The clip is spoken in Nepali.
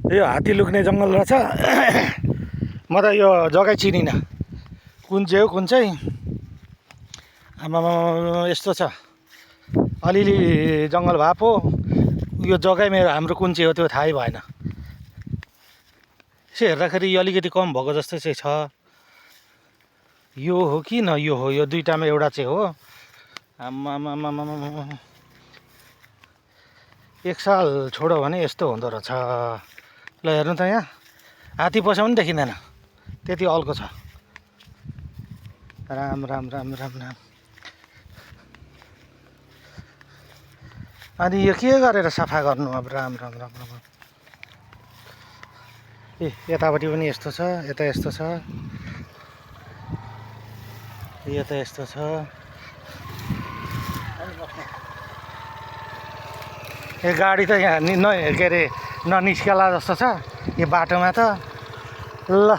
यो हात्ती लुक्ने जङ्गल रहेछ। म त यो जग्गै चिनिनँ कुन चाहिँ हो कुन चाहिँ। आमामा यस्तो छ, अलिअलि जङ्गल भए पो यो जग्गै मेरो हाम्रो कुन चाहिँ हो त्यो थाहै भएन। यसो हेर्दाखेरि यो अलिकति कम भएको जस्तो चाहिँ छ। यो हो कि न यो हो, यो दुइटामा एउटा चाहिँ हो। आमामामामा एक साल छोडो भने यस्तो हुँदो रहेछ। ल हेर्नु त, यहाँ हात्ती पस्याउनु पनि देखिँदैन, त्यति अल्को छ। राम राम राम राम राम। अनि यो के गरेर सफा गर्नु अब? राम राम राम राम। ए यतापट्टि पनि यस्तो छ, यता यस्तो छ, यता यस्तो छ। यो गाडी त यहाँ के अरे ननिस्केला जस्तो छ यो बाटोमा त। ल